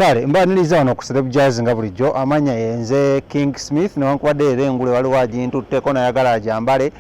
Kale mbaniriza wano ku Celeb Jazz nga bulijjo. Amanya yenze King Smith, newankubadde era engule waliwo agintutteko nayagala agyambale.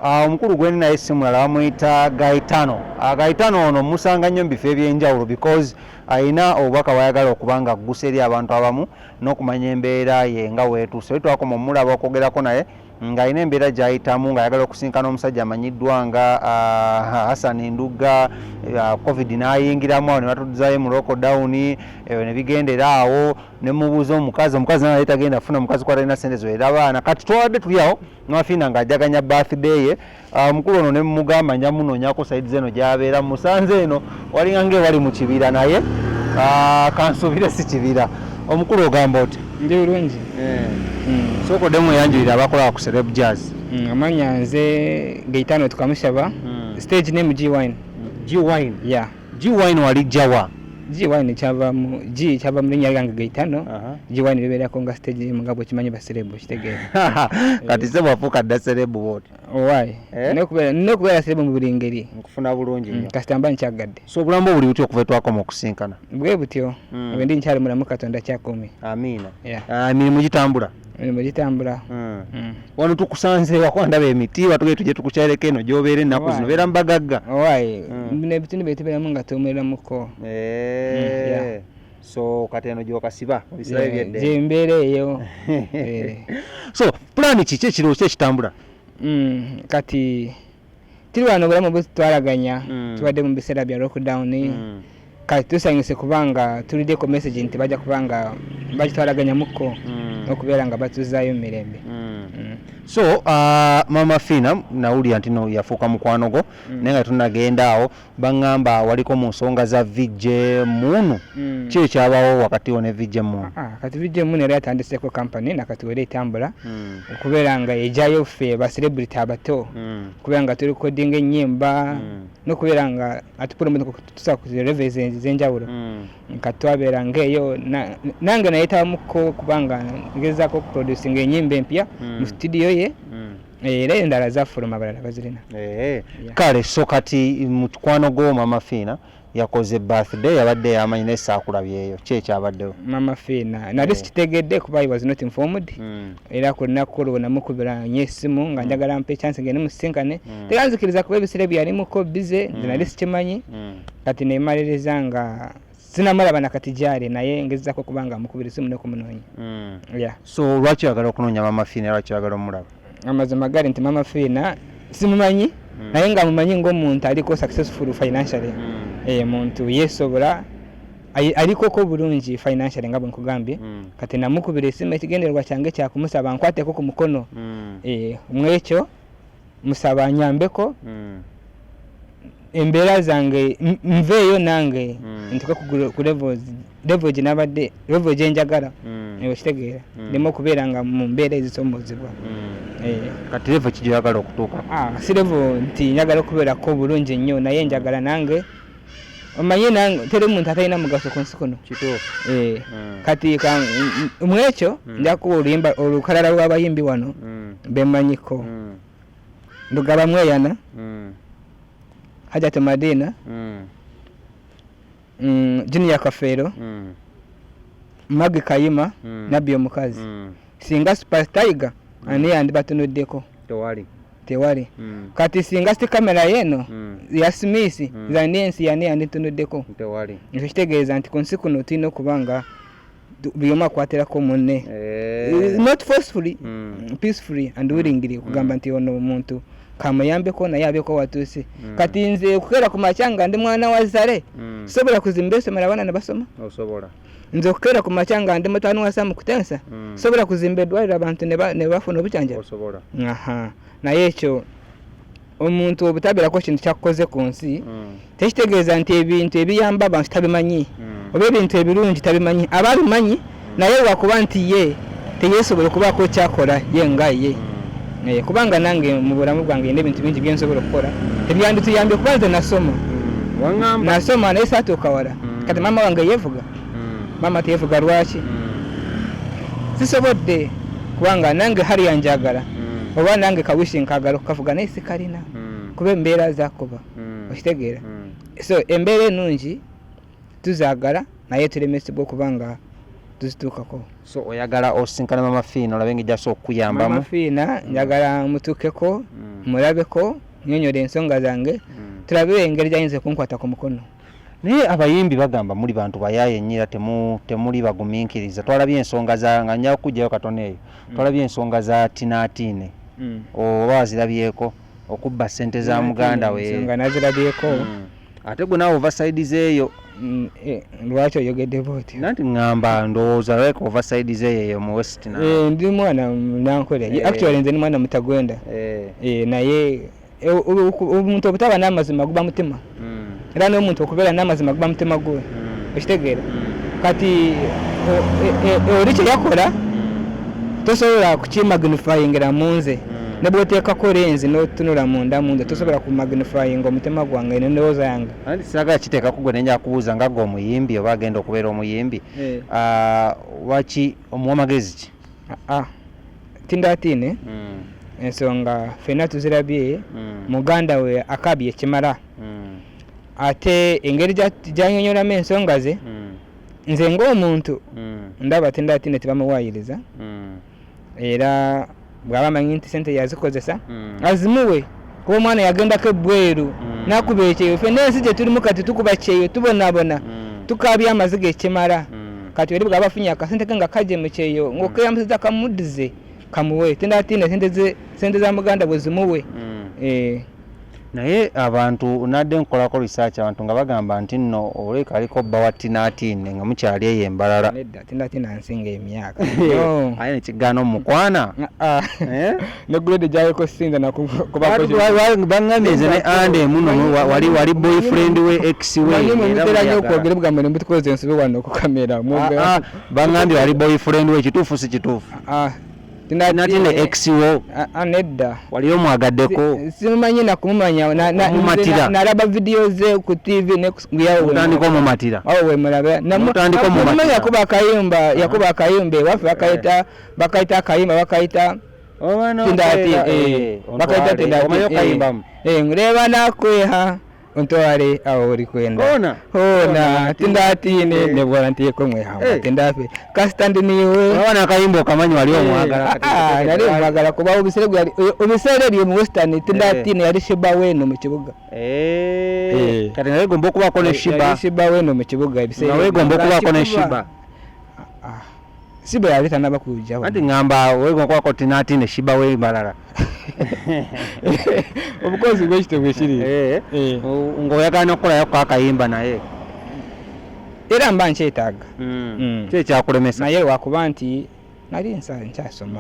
Omukulu gwendi naye si mulala, bamuyita Gaetano. Gaetano ono musanga nnyo mu bifo ebyenjawulo because alina obubaka bwayagala okuba nga aggusa eri abantu abamu n'okumanya embeera ye nga weetuuse. Oli twakoma omulaba okwogerako naye ng'alina embeera gy'ayitamu ng'ayagala okusinkana omusajja amanyiddwa nga Hassan Ndugga. COVID n'ayingiramu awo ne batuzaayo mu lockdown ebyo ne bigendera awo, ne mubuuza omukazi, omukazi naye tagenda kufuna mukazi kuba talina ssente ziwerera abaana. Kati twabadde tuli awo Mama ng'ajaganya birthday ye, omukulu ono ne mugamba nja munoonyako side zeno gy'abeera. Musanze eno walinga ng'ewali mu kibira, naye kansuubire si kibira. Omukulu, ogamba oti? Ndi bulungi. Sooka oddemu weyanjulira abakola ku Celeb Jazz. Amanya nze Gaetano Tukamushaba, stage name G Wine. G Wine? Yeah. G Wine wali jawa? G Wine kyava mu G, kyava mu linnya lyange Gaetano. G Wine libeerako nga stage name nga bwekimanyi ba celeb, kitegeera? Kati se bwafuuka dda celeb bwoti? Owaaye. Eh? Nina okubeera celeb mu buli ngeri. Nkufuna bulungi nnyo. Kasita mba nkyagadde. So obulamu bwo buli butya okuva etwakoma okusinkana? Bwe butyo. Bwe ndi nkyali mulamu, Katonda kyakuumye. Amiina. Yeah. Emirimu gitambula? Emirimu gitambula. Wano tukusanze wakuba ndaba emiti, watugee tujje tukukyaleko eno gy'obeera ennaku zino. Owaaye. Obeera mu bagagga. Owaaye, bino ebitundu bye tubeeramu nga tuwumuliramuko. Eh. So kati eno gy'okasiba mu biseera ebyedde? Gyembeera eyo. Eh. So pulaani kiki, ekirowoozo ki ekitambula? Kati tuli wano, obulamu bututwalaganya. Tubadde mu biseera bya lockdown. Kati tusanyuse kubanga tuliddeko message nti bajja kubanga bagitwalaganyamuko n'okubeera nga batuzaayo mu mirembe. So Mama Fina nawulira nti no yafuuka mukwano gwo, naye nga tunagenda awo, baŋŋamba waliko mu nsonga za VJ Munu. Ki ekyabawo wakati wo ne VJ Munu? Ah, kati VJ Munu yali atandiseko company, nakati wera etambula, okubeera nga ejjayo ffe ba celebrity abato, okubeera nga turecordinga ennyimba n'okubeera nga atupromote tusa ku level ez'enjawulo. Kati twabeera ngaeyo nange nayetabamuko kubanga ngezaako okuproducinga ennyimba empya mu studio ye, era endala zafuluma, abalala bazirina. Eh. Yeah. Kale so kati mukwano gwo Mama Fina yakoze birthday, yabadde yamanyi, naye saakulabyeyo. Ki ekyabaddewo? Mama Fina nali sikitegedde kuba I was not informed. Era ku lunaku olwo namukubira nyo essimu nga njagala mpe chance ngende musisinkane, teyanzikiriza kuba ebiseera bye yalimuko busy, nze nali sikimanyi. Kati nemaliriza nga sinamulaba nakati gyali, naye ngezaako okuba nga mukubira essimu n'okumunoonya. Yeah. So lwaki oyagala okunoonya Mama Fina? Lwaki oyagala omulaba? Amazima gali nti Mama Fina simumanyi, naye nga mumanyi ng'omuntu aliko successful financially. Muntu yeesobola, alikoko bulungi financially nga bwe nkugambye. Kati namukubira esimu, ekigendererwa kyange kyakumusaba nkwateko ku mukono. Mwekyo musaba nyambeko embeera zange, nveeyo nange ntuke ku level gye nabadde, level gye njagala. Okitegeera? Ndeme okubeera nga mu mbeera ezisomoozebwa. Kati level ki gyoyagala okutuukako? Ah, si level nti njagala okubeerako bulungi nnyo, naye njagala nange omanye nange teri muntu atalina mugaso ku nsi kuno. Kituufu. Kati mwekyo nja kuwa oluyimba olukalala lw'abayimbi wano bemmanyiko. Ndugaba Mweyana, Hajat Madina, Junior Kafeero, Magi Kayima, Nabbi omukazi. Singa Super Tiger, ani yandibatunuddeko? Tewali. Tewali. Kati singa si kamera yeeno ya Smith, zani ensi yani yanditunuddeko? Tewali. Ekyo kitegeeza nti ku nsi kuno tulina okuba nga buli omu akwatirako munne. Not forcefully, peacefully and willingly, okugamba nti ono omuntu kamuyambeko naye abeeko watuuse. Kati nze okukeera ku makya nga ndi mwana wa Zale, sobola kuzimba essomero abaana ne basoma? Osobola. Nze okukeera ku makya nga ndi mutabani wa Sam Kutensa, sobola kuzimba eddwaliro abantu ne bafuna obujanjabi? Osobola. Aha, naye ekyo omuntu obutabeerako kintu kyakukoze ku nsi tekitegeeza nti ebintu ebiyamba abantu tabimanyi oba ebintu ebirungi tabimanyi. Aba abimanyi, naye lwakuba nti ye teyeesobola okubaako kyakola ye nga ye. Kubanga nange mu bulamu bwange nina ebintu bingi byensobola okukola ebyandituyambye, kuba nze nasoma. Waŋŋamba. Nasoma naye saatuuka wala. Kati maama wange yeevuga? Maama teyeevuga. Lwaki sisobodde? Kubanga nange hali yanjagala oba nange kawishi nkagala okukavuga, naye sikalina kuba embeera zakuba. Okitegeera? So embeera ennungi tuzaagala. Naye tulemesebwa okuba nga tuzituukako. So oyagala osinkana Mama Fiina olabe engeri gy'asobola okukuyambamu? Mama Fiina njagala mutuukeko, mulabeko, nnyonnyole ensonga zange, tulabe engeri gy'ayinza okunkwata ku mukono. Naye abayimbi bagamba muli bantu bayaaye nnyo era temuli bagumiikiriza. Twalabye ensonga za, nga nja kukuggyayo katono eyo, twalabye ensonga za Tinaatiine, oba wazirabyeko, okubba ssente za muganda we. Ensonga nazirabyeko. Ate gwe naawe ova sayidi z'eyo. Lwaki oyogedde bw'otyo? Nanti ŋŋamba ndowooza lweka ova sayidi z'eyo eyo mu West na. Ndi mwana Nankole. Actually nze ndi mwana Mutagwenda. Naye omuntu obutaba n'amazima guba mutima. Era n'omuntu okubeera n'amazima guba mutima gwe. Okitegeera? Kati oli kye yakola tosobola kukimagnifyingira mu nze. Ne bw'oteekako lenzi n'otunula munda mu nze tosobola kumagnifyinga omutima gwange n'endowooza yange. Anti saagala kiteekako gwe, naye nja kubuuza nga ggwe omuyimbi oba agenda okubeera omuyimbi. Lwaki omuwa magezi ki? Tindatiine ensonga ffenna tuzirabye, muganda we akabye ekimala. Ate engeri gy'annyonnyolamu ensonga ze, nze ng'omuntu ndaba Tindatiine tebamuwaayiriza. Era bw'aba amanyi nti ssente yazikozesa, azimuwe, kuba omwana yagendako ebweru n'akuba ekyeyo. Ffenna ensi gye tulimu kati tukuba kyeyo, tubonaabona, tukaabya amaziga ekimala. Kati oli bw'aba afunye akasente ke nga kajje mu kyeyo ng'okeeyambisiza kamuddize kamuwe. Tindatiine ssente za muganda bwe zimuwe. Naye abantu nadde nkukolako research, abantu nga bagamba nti nno oleka aliko bba wa Tinaatiine nga mukyali eyo embalala. Nedda, Tinaatiine ansinga emyaka. Aye nekigaana omukwana. Ne grade gy'aliko sinza nakubako. Baŋŋambye nze ne Ande muno wali boyfriend we, ex we. Manyi mwe mutera nnyo okwogera ebigambo ne mutukoza ensobi wano ku kamera. Baŋŋambye wali boyfriend we, kituufu si kituufu? Tinaatiine ex wo. Nedda. Wali omwagaddeko? Simumanyi nakumumanya. Omumatira. Nalaba video ze ku TV ne Otandika omumatira. Awo we mulabe. Otandika omumatira. Namumanyi yakuba akayimba ewaffe bakayita akayimba bakayita Tindati, bakayita Tindati. Omanyi okayimbamu? Nreba nakweha ontwale awo ori kwenda. Hona. Hona Tindatiine nebwara ntiyeko mwehamba tindafe kasita ndi niwe. Urabona akayimba okamanyi wali omwagala. Nali omwagala kuba obiseera ebyo mu Western Tindatiine yali Sheebah weno mu kibuga. Kati nga wegomba okubaako ne Sheebah. Yali Sheebah weno mu kibuga ebiseera. Nga wegomba okubaako ne Sheebah. Sheebah yali tanaba kujja wano. Anti ngamba wegomba okubaako Tinaatiine Sheebah we Mbarara. Obukozi bwekito bwe kiri. Ng'oyagala n'okukolayo akayimba naye. Era mba nkyetaaga. Ki ekyakulemesa? Naye lwakuba nti nali nkyasoma.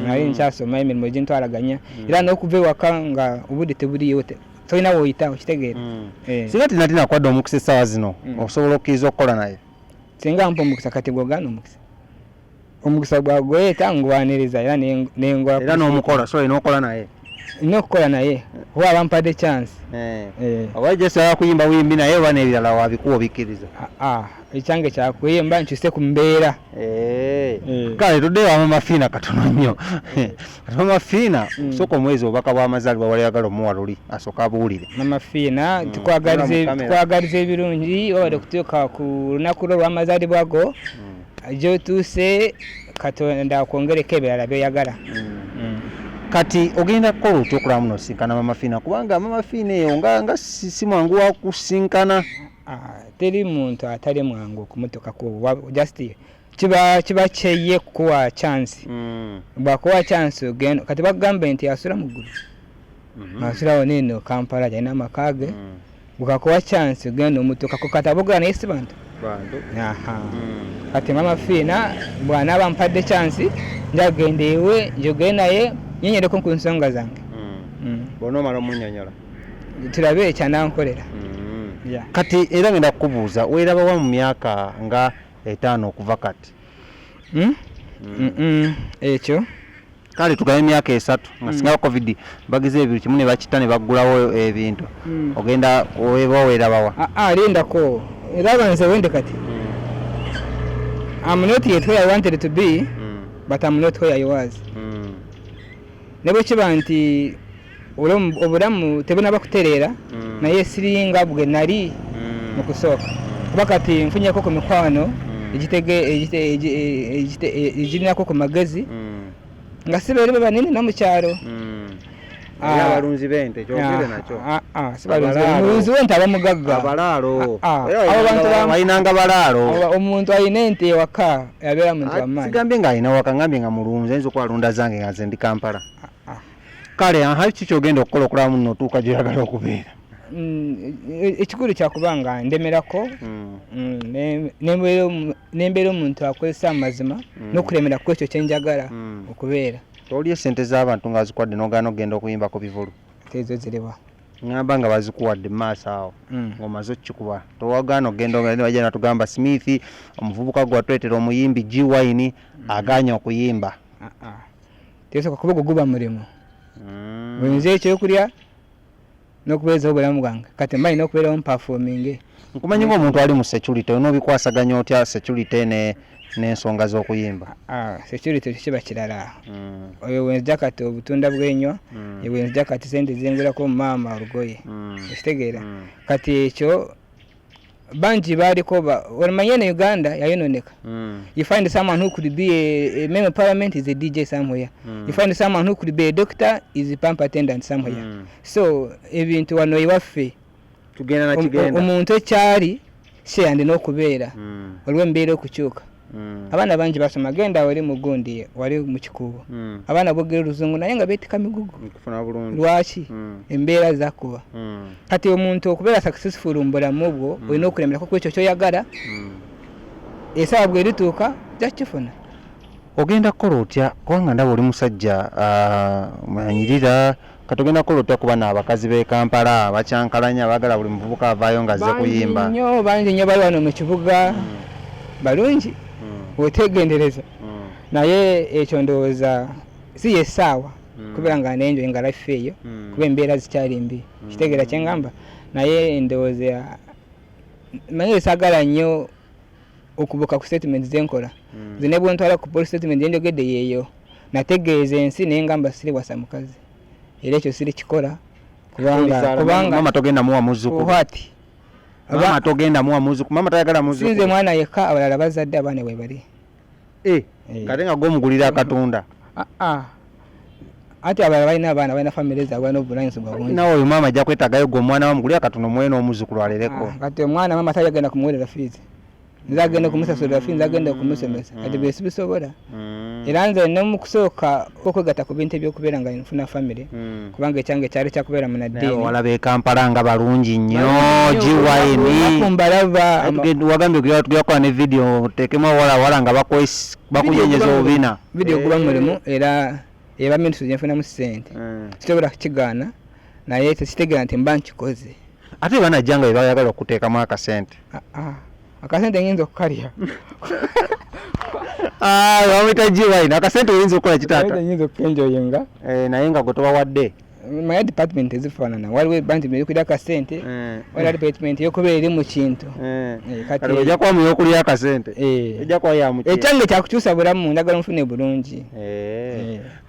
Nali nkyasoma emirimu gintwalaganya. Era n'okuva ewaka nga obudde tebuliiwo, tolina w'oyita okitegeera. Singa Tinaatiine akwadde omukisa essaawa zino, osobola okkiriza okukola naye? Singa mpa omukisa kati gw'ogaana omukisa. Omukisa gwagweeta ngwaniriza era nengola. Era n'omukola, so olina okukola naye? Nina okukola naye kuba aba mpadde chance. Oba just oyagala kuyimba buyimbi naye oba n'ebirala wabikuwa obikkiriza? Ekyange kyakuyimba nkyuse ku mbeera. Kale tuddeyo wa Mama Fiina katono nnyo. Kati Mama Fiina, sooka omuweereze obubaka bw'amazaalibwa wali oyagala omuwa luli asooke abuwulire. Mama Fiina, tukwagaliza ebirungi, wabadde okutuuka ku lunaku lwo olw'amazaalibwa go. Gy'otuuse Katonda akwongereko ebirala by'oyagala. Kati ogenda kukola otya okulaba muno osinkana Mama Fiina, kubanga Mama Fiina eyo nga si mwangu wa kusinkana. Teri muntu atali mwangu okumutuukako, just kiba kyeye kukuwa chance. Bw'akuwa chance ogenda, kati bakugambe nti asula mu ggulu. Asula wano eno Kampala, alina amaka ge. Bw'akuwa chance ogenda omutuukako, kati aboogera naye si bantu. Kati Mama Fiina bw'anaaba ampadde chance njagenda ewe njogere naye nnyonnyoleko ku nsonga zange. Bw'onoomala omunnyonnyola tulabe ekyanankolera. Kati era ngenda kukubuuza, weeraba wa mu myaka nga 5 okuva kati? Ekyo kale tugabe emyaka 3 nga singa COVID bagize ebintu kimu ne bakitta ne baggulawo ebintu. Ogenda weeba weerabawa? Lindako. Era nze wende kati. I'm not yet where I wanted to be, but I'm not where I was. Ne bwe kiba nti obulamu tebunaba kutereera, naye siringa bwe nali mu kusooka. Kuba kati nfunyeko ku mikwano egirinako ku magezi nga si beeri banene no mu kyalo. Era abalunzi b'ente kyogere nakyo. Si balunzi. Omulunzi w'ente aba mugagga. Abalaalo. Abo bantu balinanga balaalo. Omuntu alina ente ewaka abeera muntu w'amaanyi. Sigambye ng'alina waka, ngambye nga mulunzi, ayinza okuba alunda zange nga nze ndi Kampala. Kale aha, kiki ky'ogenda okukola okulaba muno otuuka gy'oyagala okubeera? Ekikulu kyakuba nga ndemerako, nembeera omuntu akozesa amazima n'okulemera ku ekyo kyenjagala okubeera. Tolya sente z'abantu nga zikuwadde n'ogaana okugenda okuyimba ku bivulu? Ezo ziriwa? Ŋŋamba nga bazikuwadde mu maaso awo ng'omaze okukikuba, towagaana okugenda bajja natugamba Smith omuvubuka gwe watuleetera omuyimbi G Wine agaanye okuyimba. Tesoboka kuba ogwo guba mulimu. Bwenze ekyokulya n'okubeezawo obulamu bwange, kati mba nina okubeerawo mpafominge. Nkumanyi ng'omuntu ali mu security, olina obikwasaganya otya security n'ensonga z'okuyimba? Security ekyo kiba kirala. Oyo wenzija kati obutunda bwenywa, wenzija kati sente zengulako maama olugoye, okitegeera? Kati ekyo bangi baliko, omanye eno Uganda yayononeka. You find someone who could be a member of parliament is a DJ somewhere. You find someone who could be a doctor is a pump attendant somewhere. So ebintu wano ewaffe tugenda na kigenda. Omuntu ekyali seyandi n'okubeera olw'embeera okukyuka. Abaana bangi basoma, genda wali mu gundi wali mu Kikuubo, abaana boogera oluzungu naye nga beetika migugu. Lwaki? Embeera zakuba. Kati omuntu okubeera successful mu bulamu bwo olina okulemerako ku ekyo kyoyagala, esaawa bwerituuka ojja kukifuna. Ogenda kukola otya kubanga ndaba oli musajja manyirira, kati ogenda kukola otya kuba n'abakazi b'e Kampala bakyankalanya, baagala buli muvubuka avaayo ng'azze kuyimba? Bangi nnyo, bangi nnyo bali wano mu kibuga, balungi otegendereza, naye ekyo ndowooza si yessaawa kubeera nga nenjoye nga life eyo, kuba embeera zikyali mbi, kitegeera kyengamba. Naye ndowooza manyi saagala nnyo okubuka ku statement zenkola nze, ne bwentwala ku police statement yenjogedde yeeyo nategeeza ensi, naye ngamba siri wasa mukazi, era ekyo siri kikola kubanga kubanga mama togenda muwa muzzukulu. What? Mama togenda muwa muzzukulu, mama tayagala muzzukulu. Sinze mwana yekka, abalala bazadde abaana bwe bali. Kate nga gw'omugulira akatunda. Ate abalala balina abaana, balina famire zaabwe, balina obuvunanyizibwa bungi. Nawe oyo maama ajja kwetagayo gwe omwana wamugulira akatono muwe n'omuzzukulu alereko. Kati omwana maama tali agenda kumuwerera fees, nze agenda okumusasulira fees, nze agenda okumusomesa, kati bwe sibisobola. Era nze ne mu kusooka okwegatta ku bintu ebyokubeera nga nfuna famire, kubanga ekyange kyali kyakubeera munaddiini. Abawala b'e Kampala nga balungi nnyo, G-Wine. Mbalaba. Wagambye tugenda kukola ne video oteekemu abawala nga bakunyenyeza obubina. Video guba mulimu era eba ministry gyenfunamu ssente, sisobola kukigaana, naye tekitegeera nti mba nkikoze. Ate banajja nga bebayagala okuteekamu akasente. Akasente nyinza okukalya. Bamwita G-Wine, akasente oyinza okukola kitaata? Nyinza okukenjoyinga. Naye nga gwe tobawadde. Manya department ezifaanana, waliwo department eyokulya akasente, waliwo department eyokubeera eri mu kintu. Kati ojja kuba muyokulya akasente, ojja kuba ya mukyere. Ekyange kyakukyusa bulamu, njagala nfune bulungi.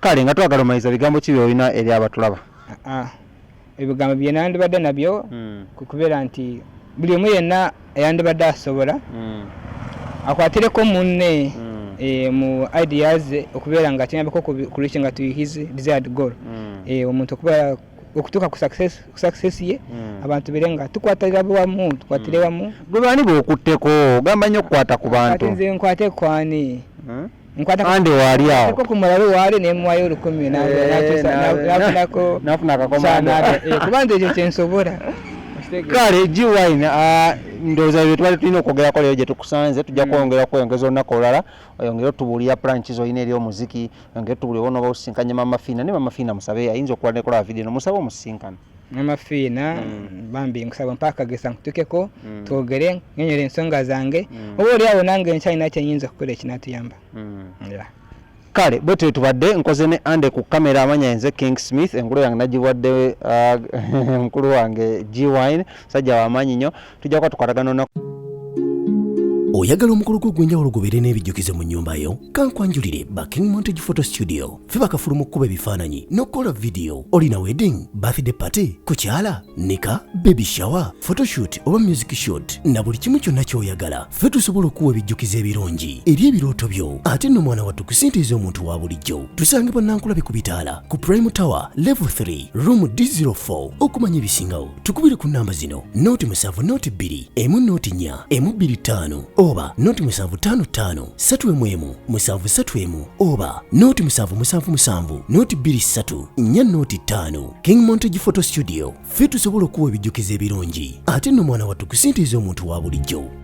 Kale nga twagala omaliza, bigambo ki byolina eri abatulaba? Ebigambo bye nandibadde nabyo kukubeera nti buli omu yenna eyandibadde asobola akwatireko munne mu ideas okubeera nga kiyambako ku reaching to his desired goal. Omuntu okubeera okutuuka ku success ye, abantu beere nga tukwatira wamu, tukwatire wamu. Gwe baani b'okutteko? Ogamba nnyo okukwata ku bantu. Kati nze nkwate kwani? Ande waali awo. Ku mulabe waali nemuwayo 1000 nafunako nafuna akakomando. Kuba nze ekyo kyensobola. Kale G-Wine, ndowooza bye tubadde tulina okwogerako leero gye tukusanze, tujja kwongera kweyongeza olunaku olulala, oyongere otubuulira plan ki z'olina eri omuziki, oyongere otubuulira oba onooba osisinkanye Mama Fiina, ne Mama Fiina musabe ayinza okuba nekola video eno, musabe omusisinkane. Mama Fiina, bambi nkusaba mpa akagesa nkutukeko, twogere, nnyonnyole ensonga zange, oba oli awo nange nkyalina kye nnyinza okukola ekinaatuyamba. Kale bwe tutyo tubadde nkoze ne Ande ku kamera, amanya nze King Smith, engulu yange nagibwadde mukulu wange G-Wine, musajja w'amaanyi nnyo, tujja kuba tukwatagana olunaku. Oyagala omukolo gwo ogw'enjawulo gubeere n'ebijjukizo mu nnyumba yo? Kankwanjulire ba King Montage Photo Studio. Ffe bakafulu mu kkuba ebifaananyi n'okukola vidiyo. Olina wedding, birthday party, kukyala, nika, baby shower, photoshoot oba music shoot na buli kimu kyonna ky'oyagala. Ffe tusobola okuwa ebijjukizo ebirungi eri ebirooto byo. Ate nno mwana wattu ku ssente ez'omuntu wa bulijjo. Tusangibwa Nankulabi ku bitaala ku Prime Tower Level 3 Room D04. Okumanya ebisingawo tukubire ku namba zino 0 7 0 2 1 0 4 1 2 5 oba 0 7 5 5 3 1 1 7 3 1 oba 0 7 7 7 0 2 3 4 0 5. King Montage Photo Studio, ffe tusobola okuwa ebijjukizo ebirungi ate nno mwana wattu ku ssente ez'omuntu wa bulijjo.